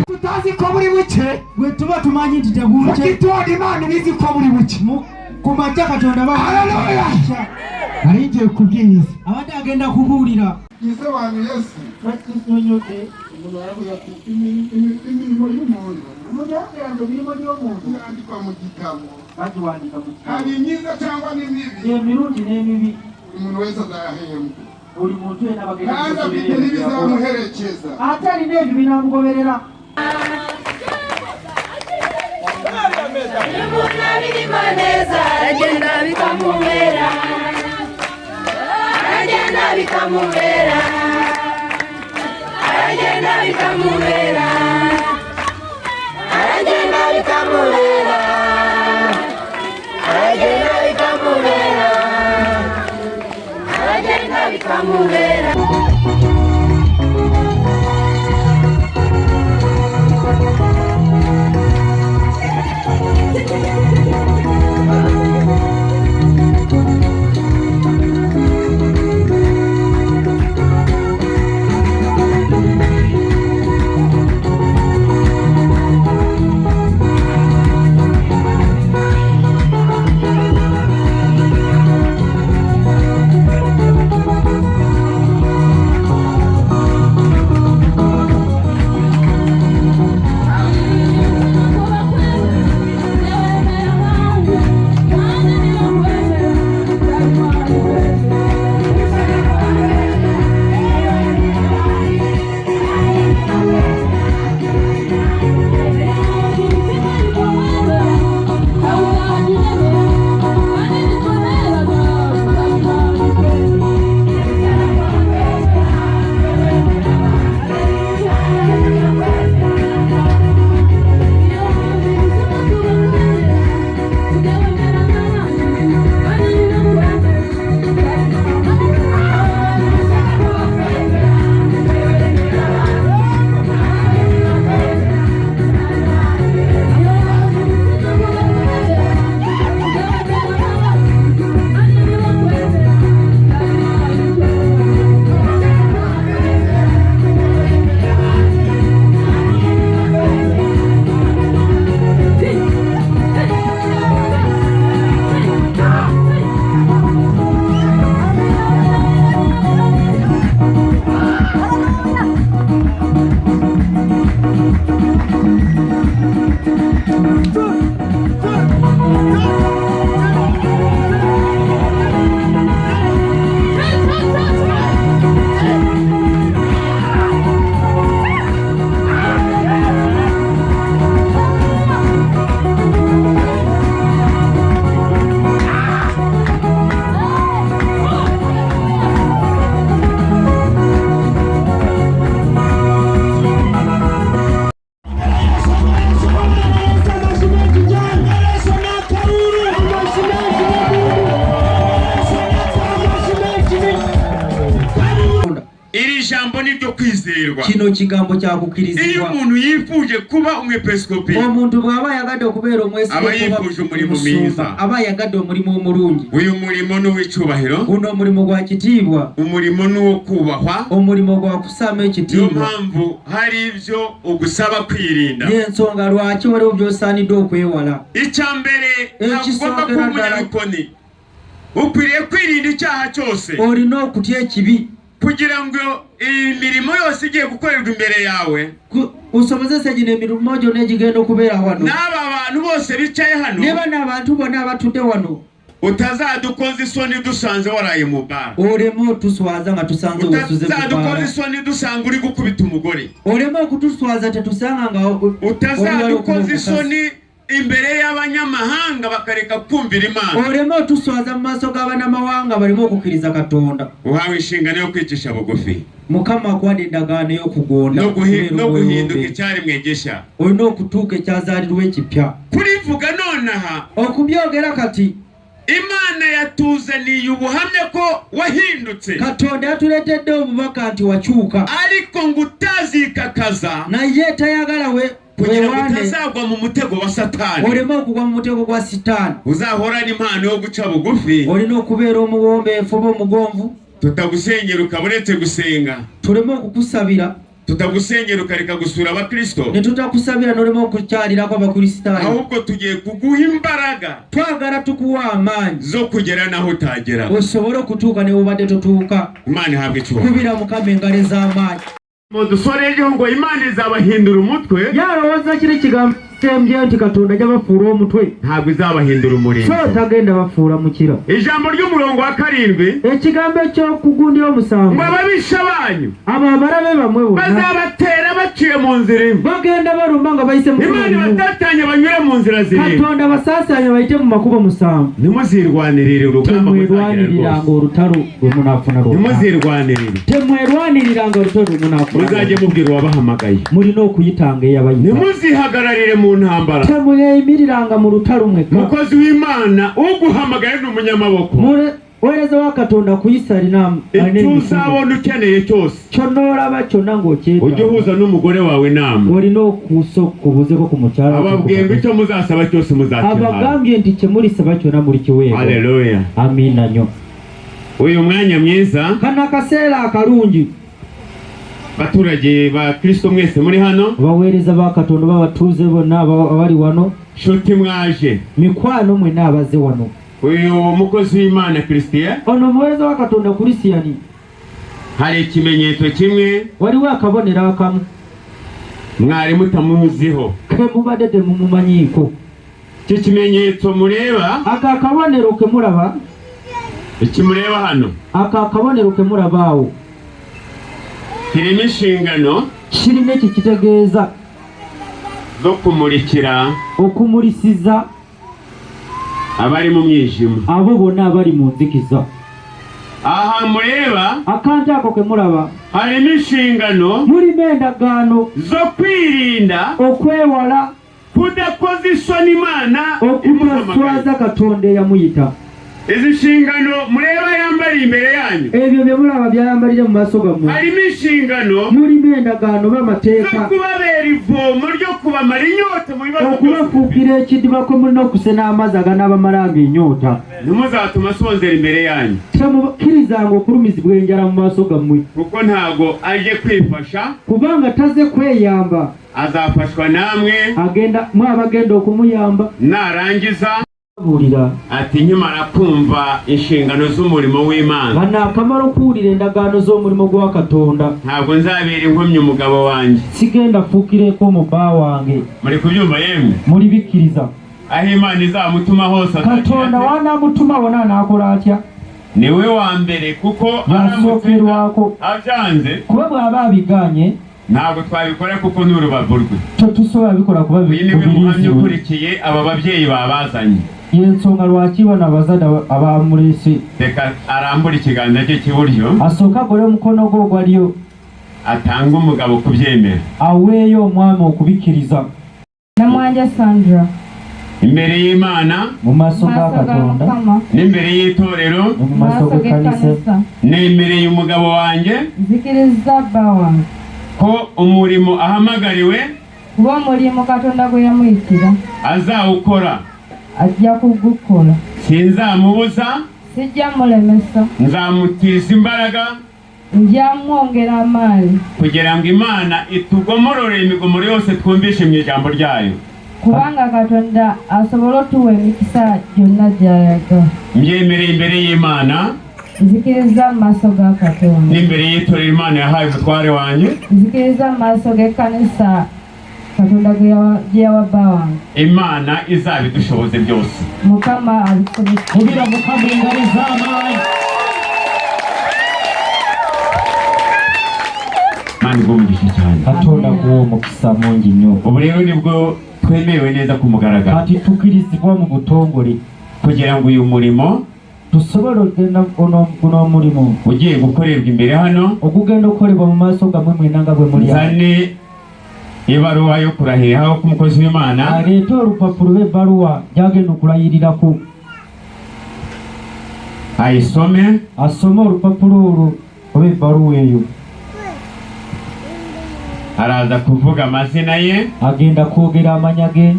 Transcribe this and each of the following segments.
Tutazi ko buri buke. Bwe tuba tumanyi nti tebukye. Mugitondo Imana ibizi ko buri buke. Ku makya Katonda. Haleluya! Nari ngiye kubwiriza. Abadde agenda kubuulira. Yisobanuye se? Bakinyonyodde. Umuntu aravuga ati imirimo y'umuntu Omuntu yambwira ngo emirimu gy'omuntu yandikwa mu gitabo. Bagiwandika mu kitabo. Hari imyiza cyangwa n'imibi. Emirungi n'emibi. Buri muntu wese azahembwa. Buli muntu yenna bagenda Kandi afite kusoberera ebyo byakola. n'ibizamuherekeza. Ate alina ebyo binamugoberera. Umuntu abirimo neza aragenda bikamubera, aragenda bikamubera, aragenda bikamubera, aragenda bikamubera, aragenda bikamubera, aragenda bikamubera. Iri jambo ni ryo kwizerwa. Kino kigambo Iyo kyakukirizibwa. umuntu yifuje kuba umwepiskopi, Omuntu bw'aba ayagadde okubeera omwesigwa, aba yifuje umurimo mwiza. Aba ayagadde omulimu omulungi. Uyu murimo ni uw'icyubahiro. Guno omulimu gwa kitiibwa. Umurimo ni uwo kubahwa. Omulimu gwa kusaamu Niyo ekitiibwa. mpamvu hari ibyo ugusaba kwirinda. N'ensonga lwaki waliwo by'osaanidde okwewala. Icya mbere, ntabwo ugomba Ekisookera kuba ddala, umunyabikoni. Ukwiriye kwirinda icyaha cyose, olina okutya ekibi, kugira ngo iyi mirimo yose igiye gukorerwa imbere yawe, osobozese gino emirimu gyonna egigenda okubeera wano, n'aba bantu bose bicaye hano, ne bano abantu bonna abatudde wano, utazadukoza isoni dusanze waraye mu bara, oleme otuswaza nga tusanze wesuze ku utazadukoza bbaala, isoni dusanga uri gukubita umugore, oleme okutuswaza tetusanga nga oliwala okuba utazadukoza omukazi, isoni imbere y'abanyamahanga bakareka kumvira Imana. Oleme otuswaza mu maaso g'abanamawanga baleme okukkiriza Katonda. Uhawe inshingano yo kwicisha bugufi. Mukama akuwadde endagaano ey'okugonda no okubeera no guhinduka omwewombe. icyaremwe gishya. Olina okutuuka ekyazaalirwa ekipya. Kurivuga nonaha, Okubyogera kati, Imana yatuzaniye ubuhamya ko wahindutse, Katonda yatuleetedde obubaka nti wakyuka, ariko ngo utazikakaza naye tayagala we kugira ngo weewaane utazagwa mu mutego wa Satani. Oleme okugwa mu mutego gwa Sitaani. Uzahorana impano yo guca bugufi, Olina okubeera omuwombeefu oba omugonvu. Tutagusengera ukaba uretse gusenga, Tuleme okukusabira, tutagusengera ukareka gusura abakristo, ne tutakusabira n'olema okukyalirako abakristaayo. Ahubwo tugiye kuguha imbaraga Twagala tukuwa amaanyi zo kugera naho utagera. Osobole okutuuka ne wobadde totuuka. Imana ihabwe icyubahiro. Kubira Mukama engalo ez'amaanyi. Mudusorejeho ngo Imana izabahindura umutwe, Yalowooza kiri kigambo kisembyeyo nti Katonda ajja bafuula omutwe, ntabwo izabahindura umurinzi. So tagenda bafuula mukira. Ijambo ry'umurongo wa 7, Ekigambo eky'okugundira omusanvu, ngo ababisha banyu abo abalabe bamwe bonna bazabatera baciye mu nzira imwe, bagenda balumba nga bayise mu Imana kkubo limu. ibatatanye banyure mu nzira zirindwi. Katonda basaasaanye bayite mu makubo 7. Ntimuzirwanirire urugamba muzagira Temwerwaniriranga rwose, olutalo lwe munaafuna lwokka. ntimuzirwanirire, Temwerwaniriranga olutalo lwe munaafuna muzajye lwokka. mubwira uwabahamagaye. Mulina okuyitanga eyabayita. Ntimuzihagararire mu ntambara. Temweyimiriranga mu lutalo mwekka. Mukozi w'Imana, uguhamagaye ni umunyamaboko. Muweereza wa Katonda kuyisa alina Icyo emikono. uzabona ukeneye cyose, Kyonna olaba kyonna ujye ng'okyetaaga, uhuza n'umugore wawe inama. Olina okusooka obuuzeeko ku mukyala wo. Ababwiye ngo icyo muzasaba cyose muzakihabwa. Abagambye nti kye mulisaba kyonna mulikiweebwa. Haleluya. Amiina nnyo. Uyu mwanya mwiza, Kano akaseera akalungi, baturage ba Kristo mwese muri hano, abaweereza ba Katonda babatuuze bonna abali wano, nshuti mwaje, mikwano mwenna abaze wano, uyu mukozi w'Imana Christian, ono omuweereza wa Katonda Kurisiyani, hari ikimenyetso kimwe waliwo akabonero akamu mwari mutamuziho. Ke mubadde temumumanyiiko. Iki kimenyetso mureba, Ako akabonero ke mulaba, iki mureba hano, ako akabonero ke mulaba awo, kirimo inshingano kirina ekyo kitegeeza zo kumurikira okumulisiza abari mu mwijima. Abo bonna abali mu nzikiza. Aha mureba Akantu ako ke mulaba, harimo inshingano mulimu endagaano zo kwirinda okwewala kudakoza isoni Imana imuhamagaye. okutaswaza Katonda eyamuyita. Izi nshingano mureba yambariye imbere yanyu, Ebyo bye mulaba byayambalire mu maaso gammwe, harimo inshingano mulimu endagaano zo b'amateeka kubabera ivomo ryo kubamara inyota mu bibazo byose. Okubafuukira ekidiba kwe mulina okusena amazzi aganaabamalanga enyoota. Ntimuzatuma asonzera imbere yanyu, Temukkirizanga okulumizibwa enjala mu maaso gammwe, kuko ntago aje kwifasha, kubanga taze kweyamba, azafashwa namwe. Agenda mwe abagenda okumuyamba. Narangiza Buulira ati nkimara kumva inshingano z'umurimo w'Imana, banaakamala okuwulira endagaano z'omulimu gwa Katonda, ntabwo nzabera inkomyi umugabo wanjye. Sigenda fuukireko omubba wange. Muri kubyumva yemwe? Muli bikkiriza? Aho Imana izamutuma hose azagira Katonda ate? wanaamutuma wona anaakola atya? Niwe wa mbere, kuko aramutse Yasookerwako, abyanze, kuba bw'aba abiganye, ntabwo twabikora kuko ni urubavu rwe. Tetusobola bikola kuba Uyu niwe muhamya bubirizi we. ukurikiye aba babyeyi babazanye. Yensonga lwaki bano abazadde abamuleese. Reka arambure ikiganza cye cy'iburyo, Asooke agole omukono gwe ogwaliyo, atange umugabo kubyemera. Aweeyo omwami okubikkiriza. Namwanja Sandra, Imbere y'Imana Mu maaso ga maaso ga Katonda, Mukama, n'imbere y'itorero, ne mu maaso maaso g'ekkanisa, g'ekkanisa, nemereye umugabo wanjye nzikiriza bba wange ko umurimo ahamagariwe kuba omulimu Katonda gwe yamuyitira azawukora. Ajja kugukola. Sinzamubuza, Sijja mulemesa, nzamutiza imbaraga nja mwongera amaanyi kugira ngo Imana itugomorore imigomoro yose twumvishe mu ijambo ryayo. Kubanga Katonda asobole otuwa emikisa gyonna gy'ayagala. Mbyemereye imbere y'Imana Nzikiriza mu maaso ga Katonda, n'imbere y'itorero Imana yahaye umutware wanjye, nzikiriza mu maaso g'ekkanisa Katonda gye yawa bba wange. Imana izabidushoboze byose. Mukama abisobose. Kubira Mukama engalo ez'amaanyi. Imana iguhe umugisha cyane. Katonda kuwa omukisa mungi nnyo. Ubu rero nibwo twemerewe neza ku mugaragaro Kati tukkirizibwa mu butongole kugira ngo uyu murimo Tusobole okugenda guno omulimu ugiye gukorerwa imbere hano. Ogugenda okukolebwa mu maaso gammwe mwena nga bwe muli awo. Nzane ibaruwa yo kurahiraho k'umukozi w'Imana. Aleete olupapuro lw'ebbaluwa gy'agenda okulayirirako. Ayisome. Asome olupapuro olwo oba ebbaluwa eyo. Araza kuvuga amazina ye. Agenda kwogera amanya ge.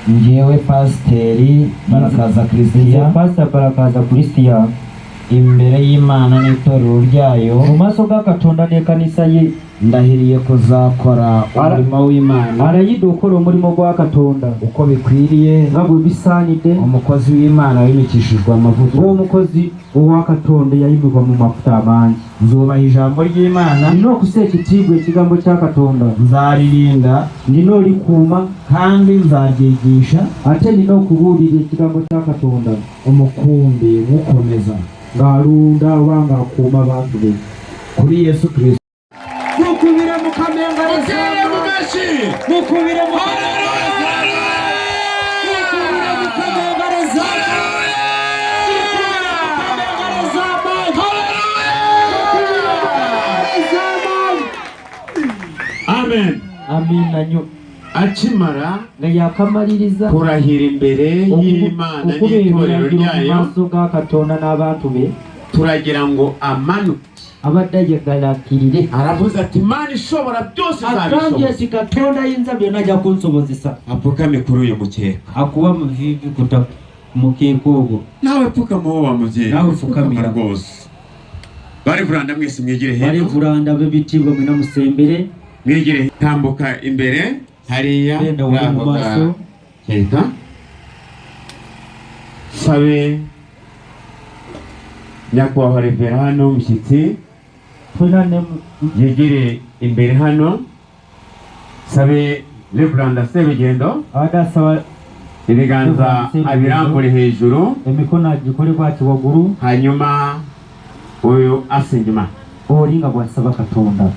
Njyewe Pasiteri Barakaza Nze Christian, Pasita Barakaza Christian, imbere y'Imana n'itorero ryayo, mu maaso ga Katonda n'ekkanisa ye, ndahiriye kuzakora umurimo w'Imana arayidde okukola omulimu gwa Katonda uko bikwiriye, nga bwe bisaanidde, umukozi w'Imana wimikishijwe amavuta. Ng'omukozi owa Katonda eyayimibwa mu mafuta amangi. Nzubaha ijambo ry'Imana, Nina okussa ekitiibwa ekigambo kya Katonda, nzaririnda, nina olikuuma, kandi nzaryigisha ate nina okubuulira ekigambo kya Katonda umukumbi nywukomeza ng'alunda oba ng'akuuma abantu be. Kuri Yesu Kristo. Mukubire Mukama engalo Mutere mu z'amaanyi. mashyi. Mukubire Mukama, mukubire Mukama engalo z'amaanyi. Mukubire Mukama engalo z'amaanyi. Mukubire Mukama engalo z'amaanyi. Amen. Amiina nnyo. Akimara Nga yakamaliriza kurahira imbere y'Imana okuba n'itorero ebiragiro mu ryayo, maaso ga Katonda n'abantu be, turagira ngo amanuke. Abadde ayagala akkirire. Aravuze ati Imana ishobora byose Agambye izabishobora. nti Katonda ayinza byonna ajja kunsobozesa. Apfukame kuri uyu mukeka. Akuba muvivi kuta mukeeka ogwo. Nawe pfukama wowe wa mubyeyi. Nawe pfukamira. Pfukama rwose. Bari kuranda mwese mwigire hino. Balivulanda b'ebitiibwa mwena musembere. Mwigire hino. Tambuka imbere hariya. Genda wali mu Ako maaso. Keka sabe nyakubahwa revera hano umushyitsi Twena ne yegere imbere hano, sabe Reveranda Sebigendo abadde asaba ibiganza abirambure hejuru, emikono agikole bwati waggulu, hanyuma uyu asenga Imana. Oli nga bw'asaba Katonda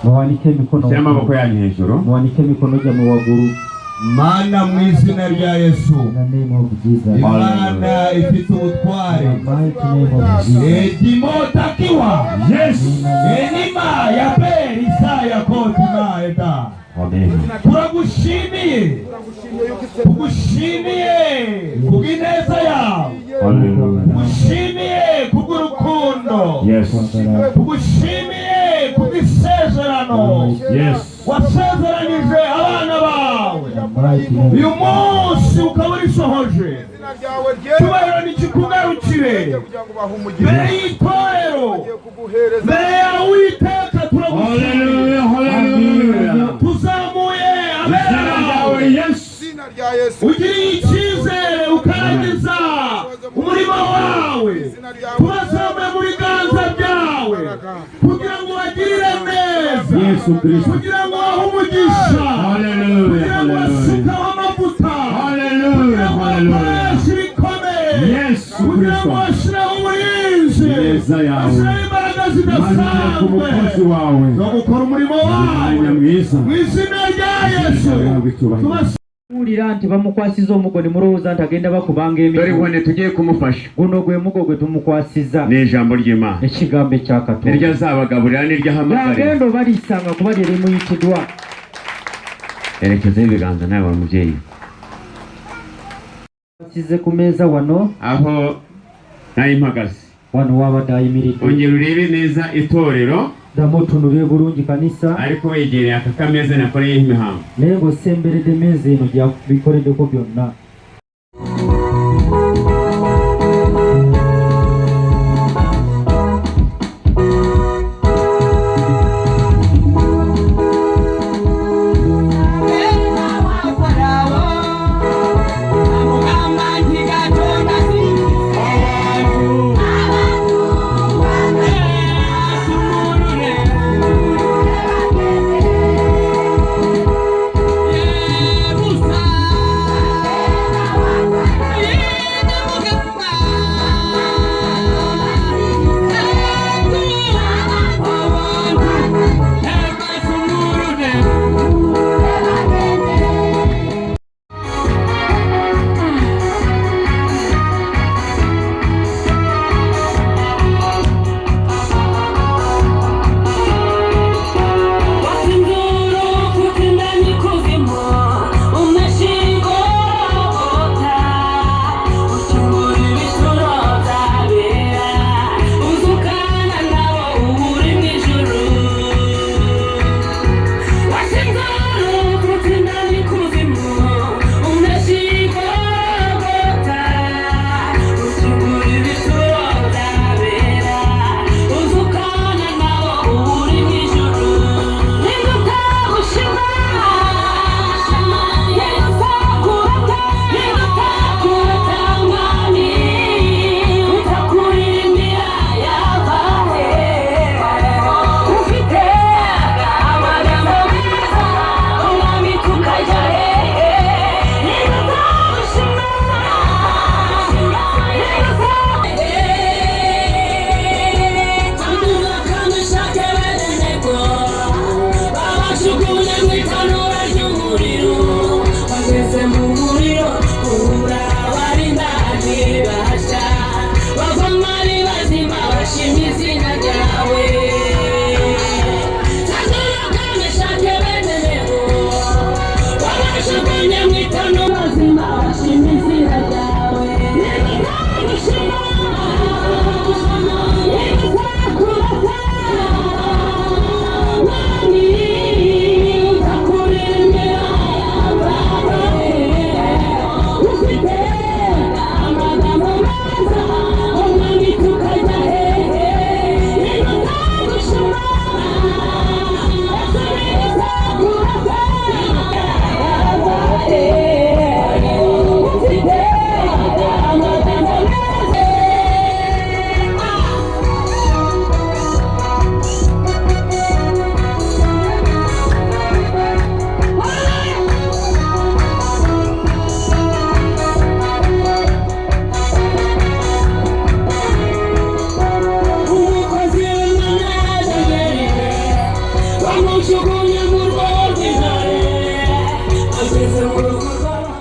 muwanike emikono. Shyira amaboko yanyu hejuru. Muwanike emikono gyammwe waggulu. Mana, mu izina rya Yesu, In the name of Jesus. Imana ifite ubutware, In the mighty name of Jesus. Edimotakiwa Yes. enima ya peri isaya kotima eta. Amen. Turagushimiye, tugushimiye kubw'ineza yawe, Hallelujah. tugushimiye kubw'urukundo, Yes. tugushimiye kubw'isezerano Yes. wasezeranije abana bawe, The mighty name uyu munsi ukaba urisohoje. Cyubahiro nikikugarukire mbere y'itorero, mbere yawe Uwiteka, turagushimiye. Hallelujah. Hallelujah. Tuzamuye abera Izina ryawe bawe Yesu. ugiriye icyizere ukaragiza umurimo wawe, tubazamuye mu biganza byawe kugira ngo ubagirire neza, Yesu Kristo. kugira ngo bahe umugisha, Hallelujah. kugira ngo Hallelujah. basukeho amavuta, Hallelujah. kugira ngo Hallelujah. bakoreshe ibikomeye, Yesu kugira ngo Kristo. bashyireho uburinzi, Ineza yawe. bashyireho imbaraga Manuka ku zidasanzwe mukozi wawe. zo gukora umurimo wawe, Umwanya mwiza. mu izina rya Yesu. Yawe icyubahiro. Wulira nti bamukwasiza omugo ne mulowooza nti agenda bakubanga Dore emigo. inkoni tugiye kumufasha. Guno gwe mugo gwe tumukwasiza. Ni ijambo ry'Imana. Ekigambo ekya Katonda. Niryo azabagaburira niryo ahamagarira. Yagenda obalisanga kuba lye limuyitiddwa. Erekezaho ibiganza nawe wa mubyeyi. Asize ku mmeeza wano. Aho nayo mpagaze. Wano wabadde ayimiridde. Ongera urebe neza itorero, Ddamu otunule bulungi kanisa, ariko wegereye aka kameza nakoreyeho imihango. Naye ng'osemberedde mmeeza eno gyabikoleddeko byonna. Musa. Itanura ry'umuriro, bageze mu muriro, ubura barindani basha, bavamo ari bazima, bashima izina ryawe. Tazurukane beneneho, babajugunye mu itanura bazima, bashima izina ryawe. Niba utagushima, niba utakurata, Umukozi w'Imana Daniel, bamujugunye mu rwobo rw'intare, ageze mu rugo rw'aba-